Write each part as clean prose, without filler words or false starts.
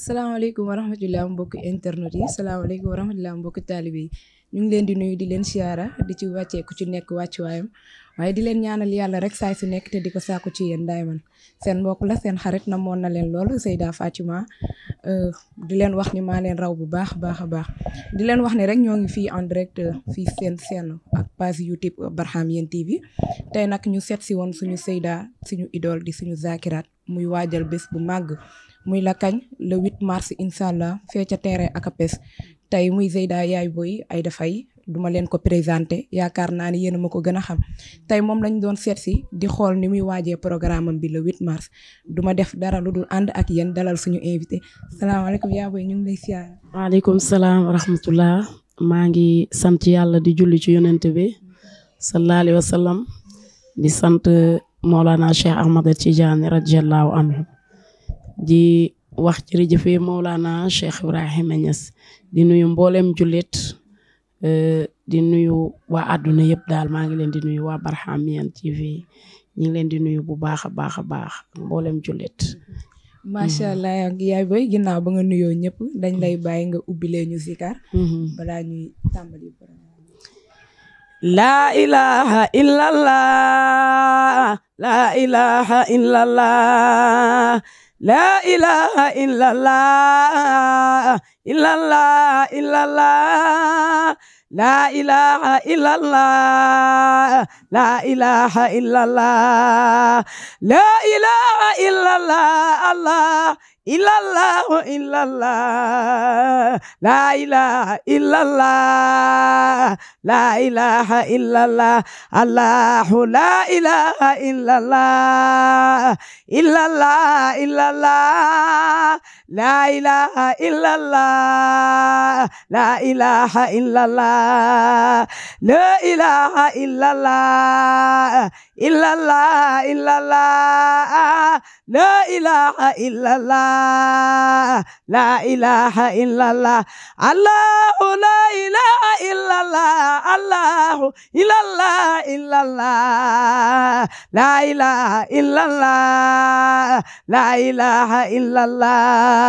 salaamaaleykum wa rahmatulah mbokki internet yi salaamaaleykum wa rahmatulah mbokki taalibe yi ñu ngi leen di nuyu di leen siyaara di ci wàccee ku ci nekk wàccuwaayam waaye di leen ñaanal yàlla rek saay su nekk te di ko sàkku ci yéen daay man seen mbokk la seen xarit na moon na leen lool Seyda Fathima di leen wax ni maa leen raw bu baax a baax di leen wax ni rek ñoo ngi fii en direct fii seen ak page YouTube Barhamiennes TV tey nag ñu seet si woon suñu Seyda suñu idole di suñu Zakiraat muy waajal bés bu màgg muy la kañ le 8 mars incha allah fee ca terrain Akapes tey muy Seyda Yaye Boye Aïda Faye duma leen ko présenté yaakaar naa ni yéen a ma ko gën a xam tey moom lañ doon seet si di xool ni muy waajee programme am bi le 8 mars duma def dara lu dul ànd ak yéen dalal suñu invité salaamaaleykum Yaye Boye ñu ngi lay siyaar. waaleykum salaam wa rahmatullah maa ngi sant yàlla di julli ci yonent bi sallallahu alayhi wa sallam di sant Mawlana Cheikh Ahmad Tidiane radiyallahu anhu di wax jërëjëfee Mawlana Cheikh Ibrahima Niass di nuyu mboolem jullit di nuyu waa àdduna yëpp daal maa ngi leen di nuyu waa Barhamiennes TV ñu ngi leen di nuyu bu baax a baax mboolem jullit. macha allah Yaye Boye ginnaaw ba nga nuyoo ñëpp dañ lay bàyyi nga ubbilee ñu zikar. balaa ñuy tàmbali. La ilaha illallah, la ilaha illallah. La ilaha illallah, illallah, illallah. La ilaha illallah, la ilaha illallah. La ilaha illallah, Allah. Illallah, illallah. La ilaha illallah, la ilaha illallah. Allahu la ilaha illallah. Illallah, illallah. La ilaha illallah, la ilaha illallah. La ilaha illallah, illallah, illallah. La ilaha illallah, la ilaha illallah. Allahu la ilaha illallah, Allahu illallah, illallah. La ilaha illallah, la ilaha illallah.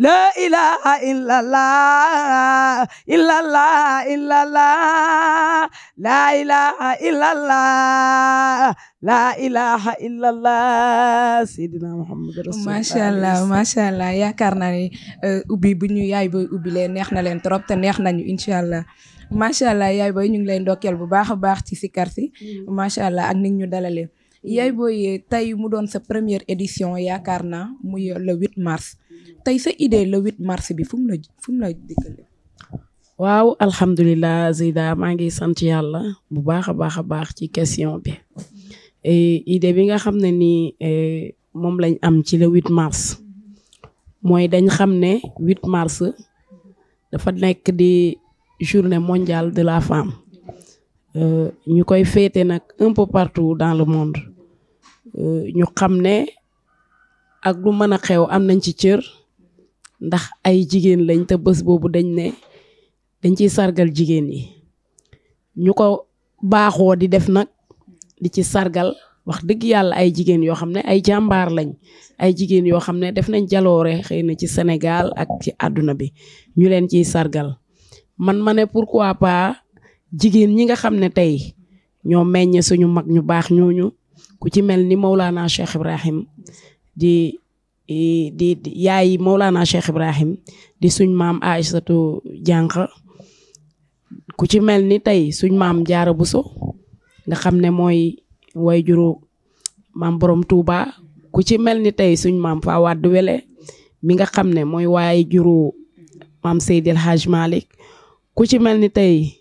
La ilaha illallah, illallah, illallah. La ilaha illallah, la ilaha illallah. Seydina Muhammad Rasulullah. macha allah yaakaar naa ni ubbi bu ñu Yaye Boye ubbi leen neex na leen trop te neex nañu incha allah macha allah Yaye Boye ñu ngi lay ndokkeel bu baax a baax ci sikar si macha allah ak nit ñu dalalee Yaye Boye tey mu doon sa première édition yaakaar naa muy le 8 mars tey sa idée le 8 mars bi fu mu la dikkale. waaw alhamdulilah Zeyda maa ngi sant yàlla bu baax a baax ci question bi idée bi nga xam ne nii moom lañ am ci le 8 mars mooy dañ xam ne 8 mars dafa nekk di journée mondiale de la femme ñu koy féete nag un peu partout dans le monde ñu xam ne ak lu mën a xew am nañ ci cër ndax ay jigéen lañ te bés boobu dañ ne dañ ciy sargal jigéen yi ñu ko baaxoo di def nag di ci sargal wax dëgg yàlla ay jigéen yoo xam ne ay jàmbaar lañ ay jigéen yoo xam ne def nañ jaloore xëy na ci Sénégal ak ci àdduna bi ñu leen ciy sargal man ma ne pourquoi pas jigéen ñi nga xam ne tey ñoo meññ suñu mag ñu baax ñooñu ku ci mel ni Mawlana Cheikh Ibrahim di yaay Mawlana Cheikh Ibrahim di suñ maam Aïssatou Diankh ku ci mel ni tey suñ maam Jaara Buso nga xam ne mooy way juru maam borom Touba ku ci mel ni tey suñ maam Fawad Wele mi nga xam ne mooy way juru maam Seydil Hadj Malick ku ci mel ni tey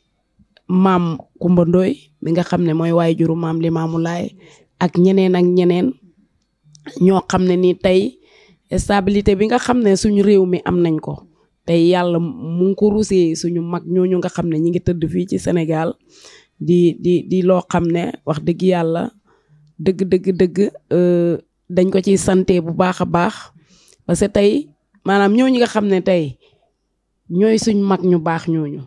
maam Kumba Ndoy mi nga xam ne mooy way juru maam Limaamu Laay ak ñeneen ñoo xam ne ni tey stabilité bi nga xam ne suñu réew mi am nañ ko tey yàlla mu ngi ko rusee suñu mag ñooñu nga xam ne ñi ngi tëdd fii ci Sénégal di loo xam ne wax dëgg yàlla dëgg dañ ko ciy santé bu baax a baax parce que tey maanaam ñooñu nga xam ne tey ñooy suñ mag ñu baax ñooñu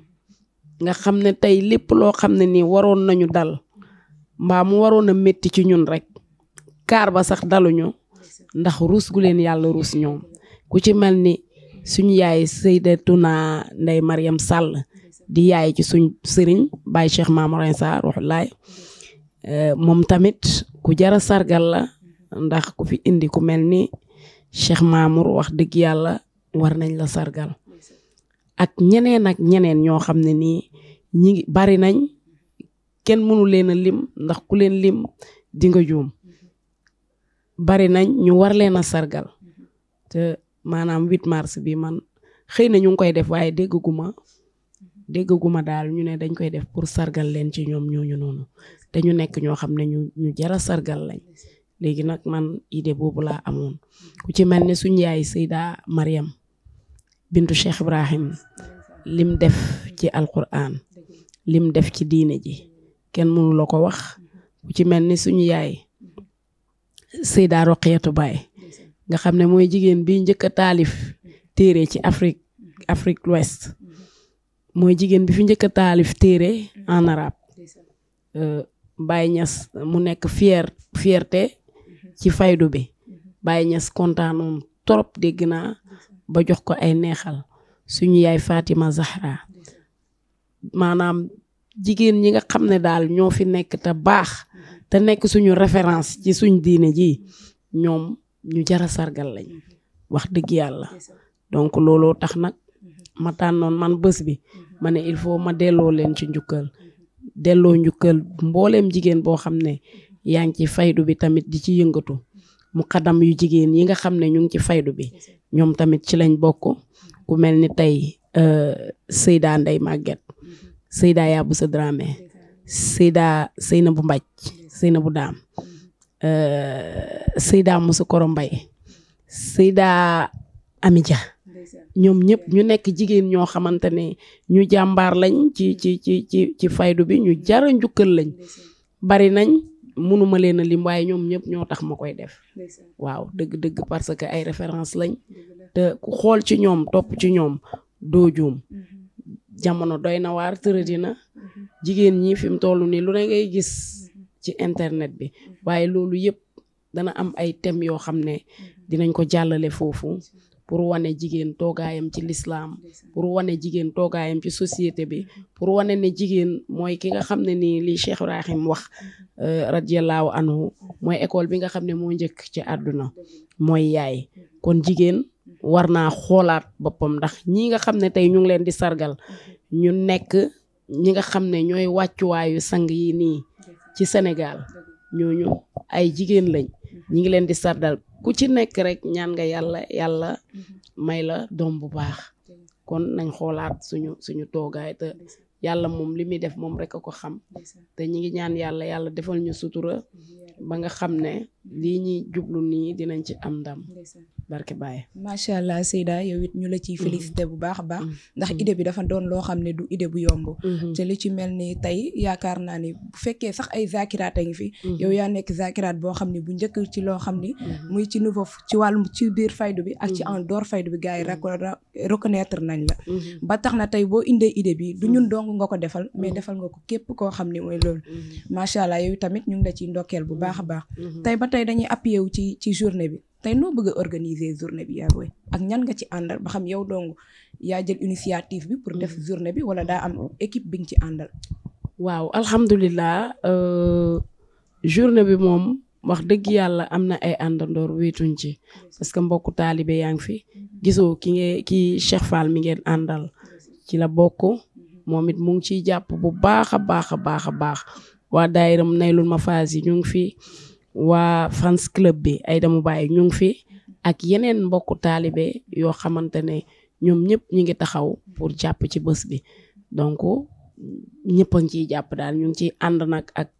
nga xam ne tey lépp loo xam ne nii waroon nañu dal mbaa mu waroon a métti ci ñun rek kaar ba sax daluñu ndax ruus gu leen yàlla ruus ñoom ku ci mel ni suñu yaay Seydatuna Ndey Mariam Sall di yaay ci suñ sëriñ Baye Cheikh Mamour Insa ruxulaay moom tamit ku jara sargal la ndax ku fi indi ku mel ni Cheikh Mamour wax dëgg yàlla war nañ la sargal ak ñeneen ñoo xam ne nii ñi ngi bari nañ kenn mënu leen a lim ndax ku leen lim di nga juum bari nañ ñu war leen a sargal te maanaam 8 mars bi man xëy na ñu ngi koy def waaye déggaguma daal ñu ne dañ koy def pour sargal leen ci ñoom ñooñu noonu te ñu nekk ñoo xam ne ñu jara sargal lañ léegi nag man idée boobu laa amoon ku ci mel ne suñu yaay Seyda Mariam bintu Cheikh Ibrahim lim def ci alquran lim def ci diine ji kenn mënu la ko wax ku ci mel ni suñu yaay Seyda Roqiyatu Baay nga xam ne mooy jigéen bi njëkk a taalif téere ci Afrique l'Ouest mooy jigéen bi fi njëkk a taalif téere en arabe Baye Niass mu nekk fierté ci faydu bi Baye Niass kontaanoon trop dégg naa ba jox ko ay neexal suñu yaay Fatima Zahra maanaam jigéen ñi nga xam ne daal ñoo fi nekk te baax te nekk suñu référence ci suñ diine ji ñoom ñu jara sargal lañ wax dëgg yàlla donc looloo tax nag ma tànnoon man bés bi ma ne il faut ma delloo leen ci njukkal mbooleem jigéen boo xam ne yaa ngi ci faydu bi tamit di ci yëngatu mu xadam yu jigéen yi nga xam ne ñu ngi ci faydu bi ñoom tamit ci lañ bokk ku mel ni tey Seyda Ndey Maguette Seyda Yabou Sa Dramé Seyda Seynabou Mbaj Seynabou Daam Seyda Moussa Koro Mbay Seyda Amidia ñoom ñëpp ñu nekk jigéen ñoo xamante ne ñu jàmbaar lañ ci faydu bi ñu jara njukkal lañ bari nañ mënuma leen a lim waaye ñoom ñëpp ñoo tax ma koy def waaw dëgg parce que ay référence lañ te ku xool ci ñoom topp ci ñoom doo juum jamono doy na waar tëradina jigéen ñi fi mu toll nii lu ne ngay gis ci internet bi waaye loolu yëpp dana am ay thèmes yoo xam ne dinañ ko jàllale foofu pour wane jigéen toogaayam ci l'islam pour wane jigéen toogaayam ci société bi pour wane ne jigéen mooy ki nga xam ne nii li Cheikh Ibrahim wax radiyallahu anhu mooy école bi nga xam ne moo njëkk ci àdduna mooy yaay kon jigéen war naa xoolaat boppam ndax ñi nga xam ne tey ñu ngi leen di sargal ñu nekk ñi nga xam ne ñooy wàccuwaayu sang yi nii ci Sénégal ñooñu ay jigéen lañ ñi ngi leen di sargal ku ci nekk rek ñaan nga yàlla may la doom bu baax kon nañ xoolaat suñu toogaay te yàlla moom li muy def moom rek a ko xam te ñi ngi ñaan yàlla defal ñu sutura ba nga xam ne lii ñuy jublu nii dinañ ci am ndam barke Baye. macha allah Seyda yow it ñu la ciy félicité bu baax a baax ndax idée bi dafa doon loo xam ne du idée bu yomb te li ci mel ni tey yaakaar naa ni bu fekkee sax ay zakiraat a ngi fi yow yaa nekk zakiraat boo xam ne bu njëkk ci loo xam ni muy ci nouveau ci wàllum ci biir faydu bi ak ci en dehors faydu bi gars yi reconnaître nañ la ba tax na tey boo indee idée bi du ñun dong nga ko defal mais defal nga ko képp koo xam ne mooy loolu macha allah yow tamit ñu ngi la ciy ndokkeel bu baax a baax tey ba tey dañuy appuyé wu ci journée bi tey noo bëgg a organiser journée bi yaa booy ak ñan nga ci àndal ba xam yow dong yaa jël initiative bi pour def journée bi wala daa am équipe bi nga ci àndal. waaw alhamdulilah journée bi moom wax dëgg yàlla am na ay àndandoor wéetuñ ci parce que mbokku taalibe yaa ngi fi gisoo ki Cheikh Fall mi ngeen àndal ci la bokk moom it mu ngi ciy jàpp bu baax a baax waa daayiram Naylul Mafazi ñu ngi fi. waa fans club bi ay damu bàyyi ñu ngi fi ak yeneen mbokku taalibe yoo xamante ne ñoom ñëpp ñu ngi taxaw pour jàpp ci bés bi donc ñëpp a ngi ciy jàpp daal ñu ngi ciy ànd nag ak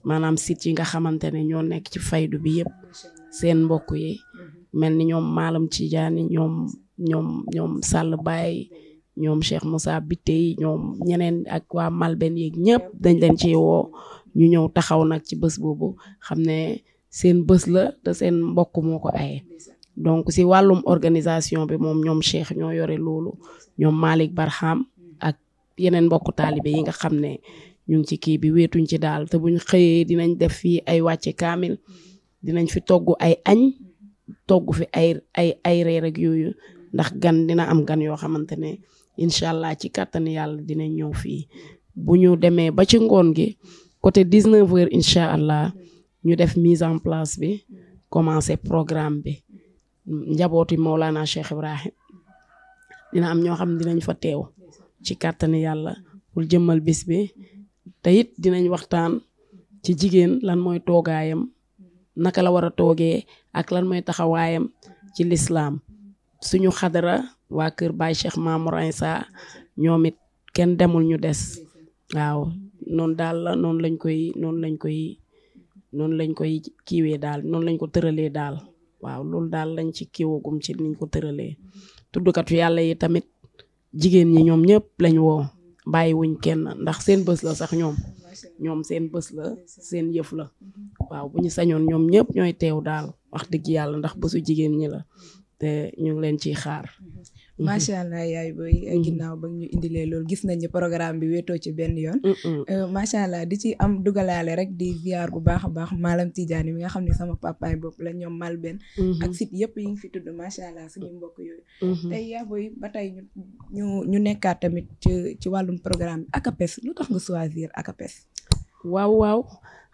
maanaam site yi nga xamante ne ñoo nekk ci faydu bi yëpp seen mbokk yi mel ni ñoom Malam Tidiane ñoom Sall Baye ñoom Cheikh Moussa Bitey ñoom ñeneen ak waa Malben yeeg ñëpp dañ leen ci woo ñu ñëw taxaw nag ci bés boobu xam ne seen bés la te seen mbokk moo ko aye donc si wàllum organisation bi moom ñoom Cheikh ñoo yore loolu ñoom Malick Barham ak yeneen mbokku taalibe yi nga xam ne ñu ngi ci kii bi wéetuñ ci daal te buñ xëyee dinañ def fii ay wàcce kaamil dinañ fi togg ay añ togg fi ay reer ak yooyu ndax gan dina am gan yoo xamante ne incha allah ci kàttan yàlla dina ñëw fii bu ñu demee ba ci ngoon gi côté 19h incha allah ñu def mise en place bi commencé programme bi njabooti Mawlana Cheikh Ibrahim dina am ñoo xam dinañ fa teew ci kàttan yàlla pour jëmmal bis bi te it dinañ waxtaan ci jigéen lan mooy toogaayam naka la war a toogee ak lan mooy taxawaayam ci lislaam suñu xadara waa kër Baye Cheikh Mamour Insa ñoom it kenn demul ñu des waaw noonu daal la noonu lañ koy kiiwee daal noonu lañ ko tëralee daal waaw loolu daal lañ ci kiiwagum ci niñ ko tëralee tuddukatu yàlla yi tamit jigéen ñi ñoom ñëpp lañ woo bàyyi wuñ kenn ndax seen bés la sax ñoom seen bés la seen yëf la waaw bu ñu sañoon ñoom ñëpp ñooy teew daal wax dëgg yàlla ndax bésu jigéen ñi la te ñu ngi leen ciy xaar. macha allah yaay booy ginnaaw ba ñu indilee loolu gis nañ ne programme bi wéetoo ci benn yoon. macha allah di ci am dugalaale rek di ziar bu baax a baax Malam Tidiane mi nga xam ne sama papaay bopp la ñoom Malben. ak site yëpp yi ngi fi tudd macha allah suñu mbokk yooyu. tey yaa booy ba tey ñu nekkaat tamit ci wàllum programme bi ACAPES lu tax nga choisir ACAPES. waaw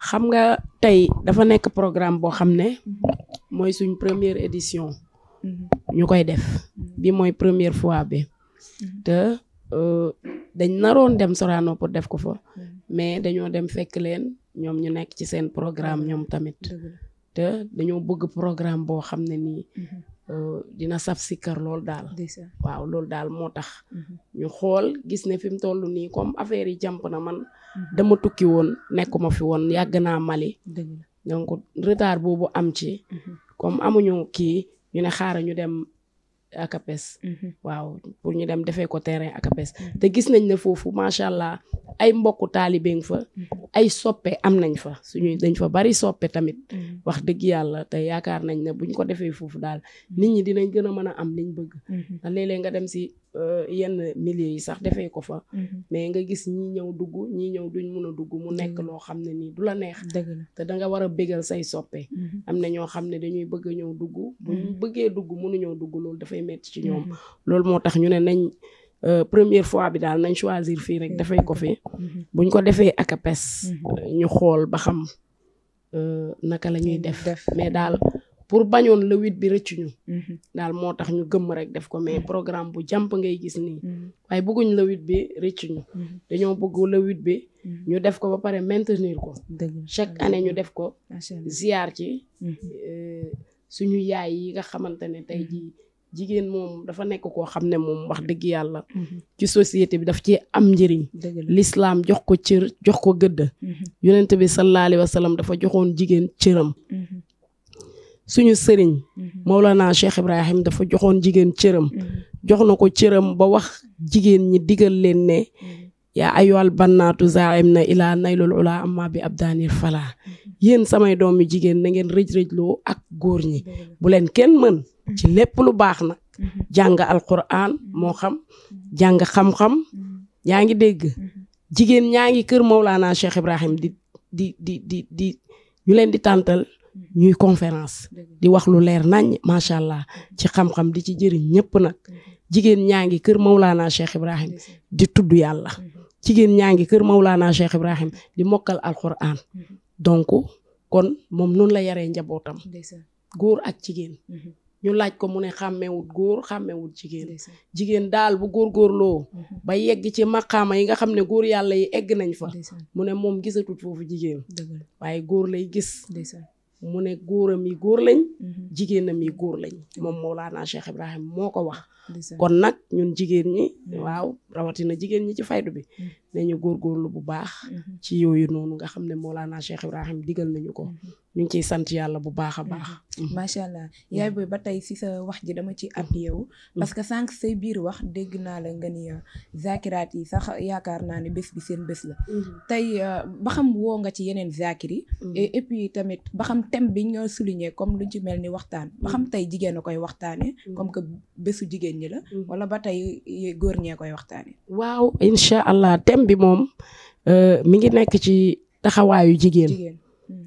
xam nga tey dafa nekk programme boo xam ne mooy suñ première édition. ñu koy def bi mooy première fois bi te dañ naroon dem Sorano pour def ko fa mais dañoo dem fekk leen ñoom ñu nekk ci seen programme ñoom tamit te dañoo bëgg programme boo xam ne nii dina saf sikkar lool daal waaw loolu daal moo tax ñu xool gis ne fi mu toll nii comme affaire yi jàmp na man dama tukki woon nekkuma fi woon yàgg naa Mali donc retard boobu am ci comme amuñu kii ñu ne xaaral ñu dem ACAPES waaw pour ñu dem defee ko terrain ACAPES te gis nañ ne foofu macha allah ay mbokku taalibe nga fa ay soppe am nañ fa dañ fa bari soppe tamit wax dëgg yàlla te yaakaar nañ ne buñ ko defee foofu daal nit ñi dinañ gën a mën a am liñ bëgg ndax léeg-léeg nga dem si yenn milieu yi sax defee ko fa mais nga gis ñi ñëw dugg ñi ñëw duñ mun a dugg mu nekk loo xam ne nii du la neex te da nga war a bégal say soppe am na ñoo xam ne dañuy bëgg a ñëw dugg buñ bëggee dugg mënuñoo dugg loolu dafay metti ci ñoom loolu moo tax ñu ne nañ première fois bi daal nañ choisir fii rek dafay ko fi buñ ko defee ACAPES ñu xool ba xam naka la ñuy def mais daal pour bañoon le 8 bi rëccuñu daal moo tax ñu gëmm rek def ko mais programme bu jàmp ngay gis nii waaye bëgguñ le 8 bi rëccuñu dañoo bëgg le 8 bi ñu def ko ba pare maintenir ko chaque année ñu def ko ziar ci suñu yaay yi nga xamante ne tey jii jigéen moom dafa nekk koo xam ne moom wax dëgg yàlla ci société bi daf ci am njëriñ l'islam jox ko cër jox ko gëdd yonent bi sallallahu alayhi wa sallam dafa joxoon jigéen cëram suñu sëriñ Mawlana Cheikh Ibrahim dafa joxoon jigéen cëram jox na ko cëram ba wax jigéen ñi digal leen ne yaa ayyuhal bannaatu zaa'imna ilaa naylul ula amma bi abdaanir fala yéen samay doomi jigéen na ngeen rëj-rëjloo ak góor ñi bu leen kenn mën ci lépp lu baax nag jàng alquran moo xam jàng xam-xam yaa ngi dégg jigéen ñaa ngi kër Mawlana Cheikh Ibrahim di ñu leen di tàntal ñuy conférence di wax lu leer nañ macha allah ci xam-xam di ci jëriñ ñëpp nag jigéen ñaa ngi kër Mawlana Cheikh Ibrahim di tudd yàlla jigéen ñaa ngi kër Mawlana Cheikh Ibrahim di mokkal alquran donc kon moom noonu la yaree njabootam góor ak jigéen ñu laaj ko mu ne xàmmewut góor xàmmewut jigéen daal bu góorgóorloo ba yegg ci maqaama yi nga xam ne góor yàlla yi egg nañ fa mu ne moom gisatut foofu jigéen waaye góor lay gis mu ne góoram yi góor lañ jigéenam yi góor lañ moom Mawlana Cheikh Ibrahim moo ko wax kon nag ñun jigéen ñi waaw rawatina jigéen ñi ci faydu bi nañu góorgóorlu bu baax ci yooyu noonu nga xam ne Mawlana Cheikh Ibrahim digal nañu ko ñu ngi ciy sant yàlla bu baax a baax macha allah yaay booy ba tey si sa wax ji dama ci appuyé wu parce que sànq say biir wax dégg naa la nga ni zakiraat yi sax yaakaar naa ne bés bi seen bés la tey ba xam woo nga ci yeneen zakir yi et puis tamit ba xam thème bi nga souligné comme lu ci mel ni waxtaan ba xam tey jigéen a koy waxtaane comme que bésu jigéen ñi la wala ba tey góor ñee koy waxtaane waaw incha allah thème bi moom mi ngi nekk ci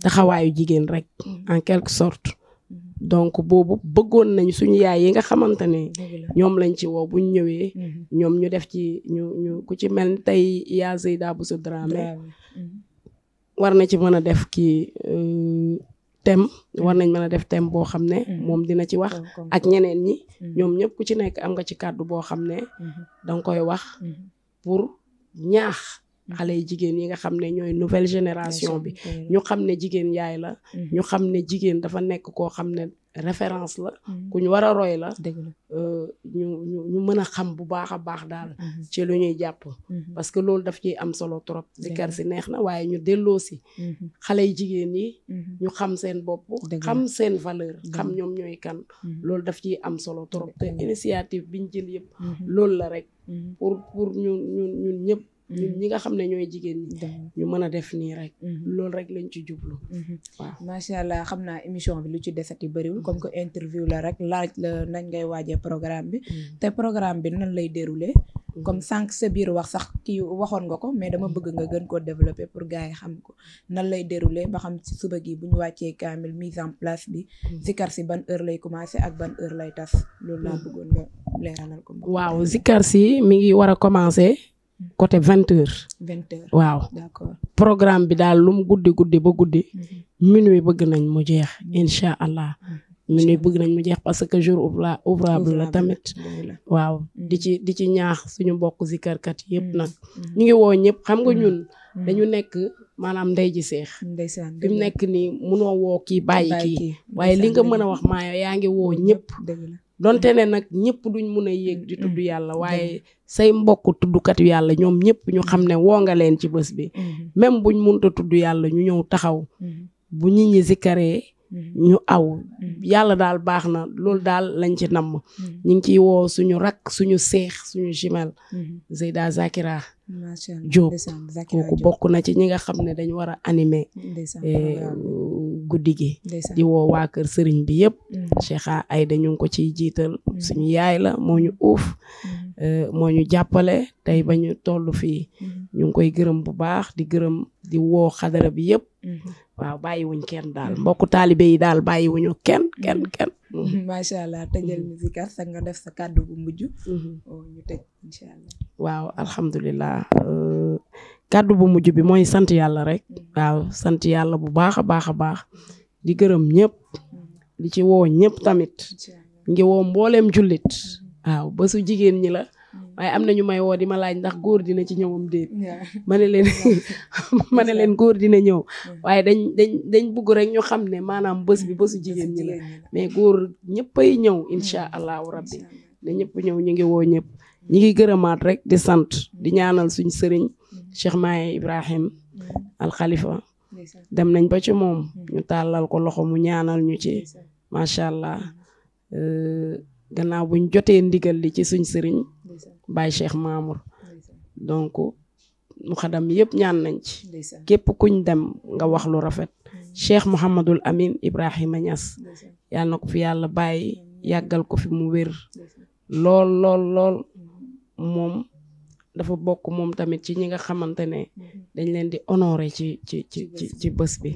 taxawaayu jigéen rek en quelque sorte donc boobu bëggoon nañ suñu yaay yi nga xamante ne ñoom lañ ci woo buñ ñëwee ñoom ñu def ci ñu ku ci mel ni tey yaa Zeyda Bousso Dramé war na ci mën a def kii thème war nañ mën a def thème boo xam ne moom dina ci wax ak ñeneen ñi ñoom ñëpp ku ci nekk am nga ci kàddu boo xam ne danga koy wax pour ñaax xale yi jigéen yi nga xam ne ñooy nouvelle génération bi ñu xam ne jigéen yaay la ñu xam ne jigéen dafa nekk koo xam ne référence la ku ñu war a roy la ñu mën a xam bu baax a baax daal ci lu ñuy jàpp parce que loolu daf ciy am solo trop zikar si neex na waaye ñu delloo si xale yi jigéen yi ñu xam seen bopp xam seen valeur xam ñoom ñooy kan loolu daf ciy am solo trop te initiative biñ jël yëpp loolu la rek pour ñun ñëpp ñun ñi nga xam ne ñooy jigéen ñi ñu mën a def nii rek loolu rek lañ ci jublu waaw macha allah xam naa émission bi lu ci desati bëriwul comme que interview la rek laaj la nañ ngay waajee programme bi te programme bi nan lay dérouler comme sànq sa biir wax sax kii waxoon nga ko mais dama bëgg nga gën koo développer pour gars yi xam ko nan lay dérouler ba xam ci suba gi bu ñu wàccee kaamil mise en place bi zikar si ban heure lay commencer ak ban heure lay tas loolu laa bëggoon nga leeralal ko. waaw zikar si mi ngi war a commencer côté 20h. 20h waaw d'accord. programme bi daal lu mu guddi ba guddi minuit bëgg nañ mu jeex incha allah minuit bëgg nañ mu jeex parce que jour ouvrable la tamit waaw di ci ñaax suñu mbokk zikarkat yëpp nag ñu ngi woo ñëpp xam nga ñun dañu nekk maanaam ndey ji seex fi mu nekk nii munoo woo kii bàyyi kii waaye li nga mën a wax maa yaa ngi woo ñëpp donte ne nag ñëpp duñ mun a yéeg di tudd yàlla waaye say mbokk tuddkat yàlla ñoom ñëpp ñu xam ne woo nga leen ci bés bi même buñ munta tudd yàlla ñu ñëw taxaw bu nit ñi zikaree ñu aw yàlla daal baax na loolu daal lañ ci namm ñu ngi ciy woo suñu rak suñu seex suñu jumelle Zeyda Zakira Diop kooku bokk na ci ñi nga xam ne dañu war a animer guddi gi di woo waa kër sëriñ bi yëpp Cheikha Aïda ñu ngi ko ciy jiital suñu yaay la moo ñu uuf moo ñu jàppale tey ba ñu toll fii ñu ngi koy gërëm bu baax di gërëm di woo xadara bi yëpp waaw bàyyiwuñ kenn daal mbokku taalibe yi daal bàyyiwuñu kenn macha allah tëjal ñu zikar sa nga def sa kàddu bu mujj ñu tëj incha allah waaw alhamdulilah kàddu bu mujj bi mooy sant yàlla rek waaw sant yàlla bu baax a baax di gërëm ñëpp di ci woo ñëpp tamit ngi woo mbooleem jullit waaw bésu jigéen ñi la waaye am na ñu may woo di ma laaj ndax góor dina ci ñëwam déet ma ne leen góor dina ñëw waaye dañ bugg rek ñu xam ne maanaam bés bi bésu jigéen ñi la mais góor ñëppay ñëw incha allahu rabbi ne ñëpp ñëw ñu ngi woo ñëpp ñi ngi gërëmaat rek di sant di ñaanal suñ sëriñ Cheikh Maye Ibrahim al Khalifa dem nañ ba ci moom ñu tàllal ko loxo mu ñaanal ñu ci macha allah gannaaw buñ jotee ndigal li ci suñ sëriñ Baye Cheikh Mamour donc mu xadam yëpp ñaan nañ ci képp kuñ dem nga wax lu rafet Cheikh Mouhamadul Amin Ibrahima Niass yàlla na ko fi yàlla bàyyi yàggal ko fi mu wér lool moom dafa bokk moom tamit ci ñi nga xamante ne dañ leen di honorer ci bés bi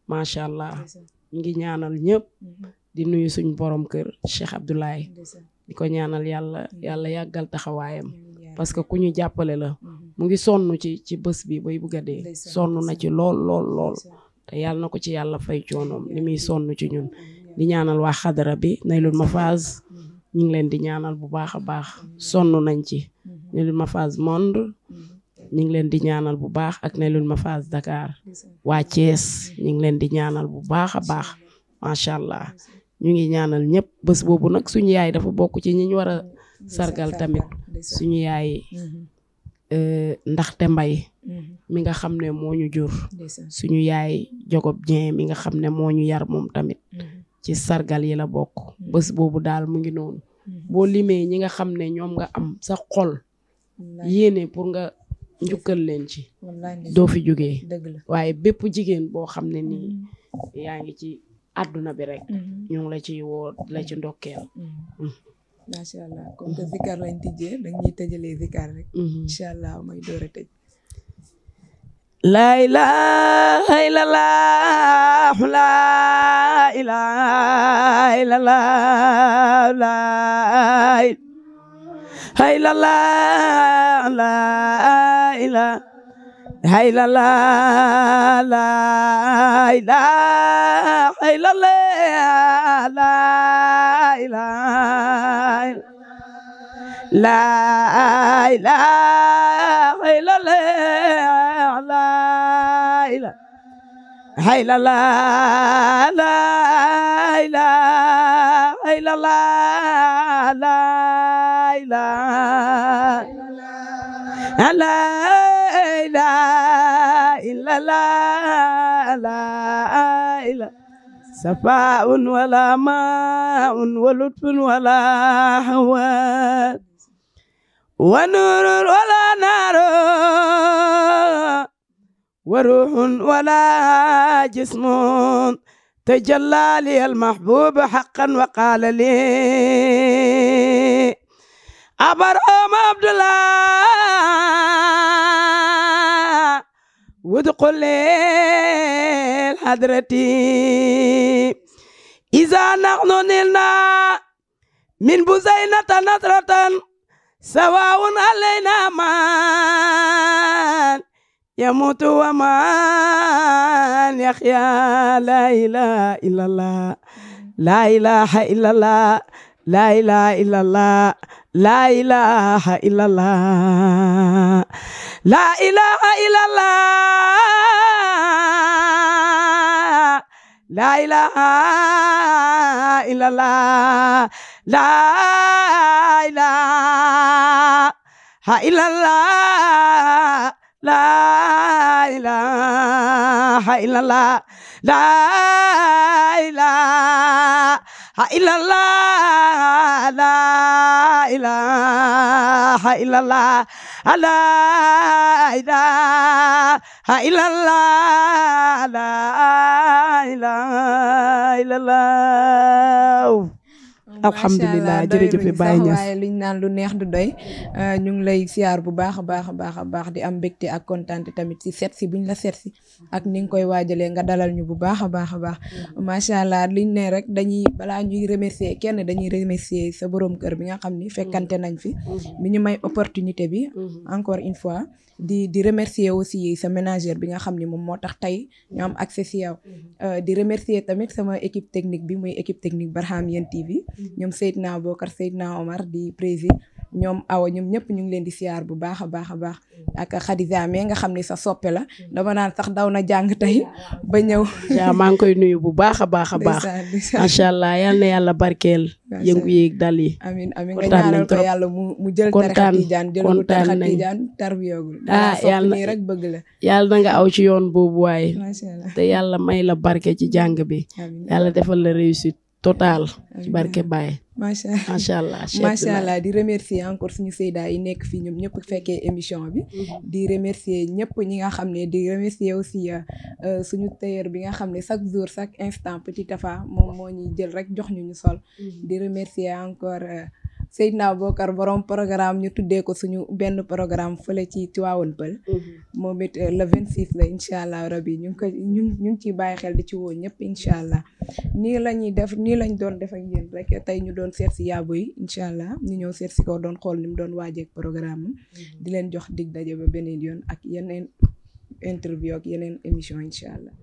macha allah ñu ngi ñaanal ñëpp di nuyu suñ borom kër Cheikh Abdoulaye di ko ñaanal yàlla yàggal taxawaayam parce que ku ñu jàppale la mu ngi sonn ci bés bi bay bugg a dee sonn na ci lool te yàlla na ko ci yàlla fay coonoom li muy sonn ci ñun di ñaanal waa xadara bi Naylul Mafaz ñu ngi leen di ñaanal bu baax a baax sonn nañ ci Naylul Mafaz Monde ñu ngi leen di ñaanal bu baax ak Naylul Mafaz Dakar waa Thiès ñu ngi leen di ñaanal bu baax a baax macha allah ñu ngi ñaanal ñëpp bés boobu nag suñu yaay dafa bokk ci ñi ñu war a sargal tamit suñu yaay ndaxte mbay mi nga xam ne moo ñu jur suñu yaay Jogob Dieng mi nga xam ne moo ñu yar moom tamit ci sargal yi la bokk bés boobu daal mu ngi noonu boo limee ñi nga xam ne ñoom nga am sa xol yéene pour nga njukkal leen ci doo fi jógee waaye bépp jigéen boo xam ne nii yaa ngi ci àdduna bi rek ñu ngi la ciy woo la ci ndokkeel macha allah comme que zikar lañ tijjee dañuy tëjalee zikar rek incha allah may door a tëj La ilaha illallah, la ilaha illallah, la ilaha illallah, la ilaha illallah, la ilaha illallah, la ilaha la ilaha illallah, la ilaha illallah, la ilaha illallah, la ilaha illallah, la ilaha صفاء ولا ماء ولطف ولا هوى ونور ولا نار وروح ولا جسم تجلى لي المحبوب حقا وقال لي أبرام عبد الله وادخل الحضرتي إذا نحن نلنا من بزينة نظرة سواء علينا من يموت ومن يحيا لا إله إلا الله لا إله إلا الله لا إله إلا الله لا إله إلا الله لا إله إلا الله لا إله إلا الله لا إله إلا الله لا إله إلا الله لا إله إلا الله لا إله إلا الله لا إله إلا الله لا إله إلا الله alhamdulilah jërëjëf Baye Niass waaye liñ naan lu neex du doy ñu ngi lay siyaar bu baax a baax a baax a baax di am mbégte ak kontaan tamit ci seet si buñ la seet si ak ni nga koy waajalee nga dalal ñu bu baax a baax a baax macha allah liñ ne rek dañuy balaa ñuy remercier kenn dañuy remercier sa borom kër bi nga xam ni fekkante nañ fi bi ñu may opportunité bi encore une fois di remercier aussi sa ménagère bi nga xam ni moom moo tax tey ñu am accès si yow di remercier tamit sama équipe technique bi muy équipe technique Barhamiennes TV ñoom Seydina Bokar Seydina Omar di président ñoom Awa ñoom ñëpp ñu ngi leen di siyaar bu baax a baax a baax ak Khadija mais nga xam ni sa soppe la dama naan sax daw na jàng tey ba ñëw. yaa maa ngi koy nuyu bu baax a baax a baax. macha allah yal na yàlla barkeel. yëngu yeeg dal yi. amiin amiin nga ñaanal ko yàlla mu jël tarixa Tijaan jëlagul tarixa Tijaan tarbiyoogul. yàlla nii rek bëgg la. yàlla na nga aw ci yoon boobu waaye. macha allah te yàlla may la barke ci jàng bi. yàlla defal la réussite totale. ci barke Baye. macha allah macha allah di remercier encore suñu Seyda yi nekk fii ñoom ñëpp fekkee émission bi. di remercier ñëpp ñi nga xam ne di remercier aussi suñu tailleur bi nga xam ne chaque jour chaque instant Petit Tafa moom moo ñuy jël rek jox ñu sol. di remercier encore Seydina Bokar borom programme ñu tuddee ko suñu benn programme fële ci Tivaouane Peulh. moom it le 26 la incha allah rabi ñu ngi ciy bàyyi xel di ci woo ñëpp incha allah nii la ñuy def nii lañ doon def ak yéen rek tey ñu doon seet si Yabo yi incha allah ñu ñëw seet si ko doon xool ni mu doon waajeeg programme am di leen jox dig daje ba beneen yoon ak yeneen interview ak yeneen émission incha allah.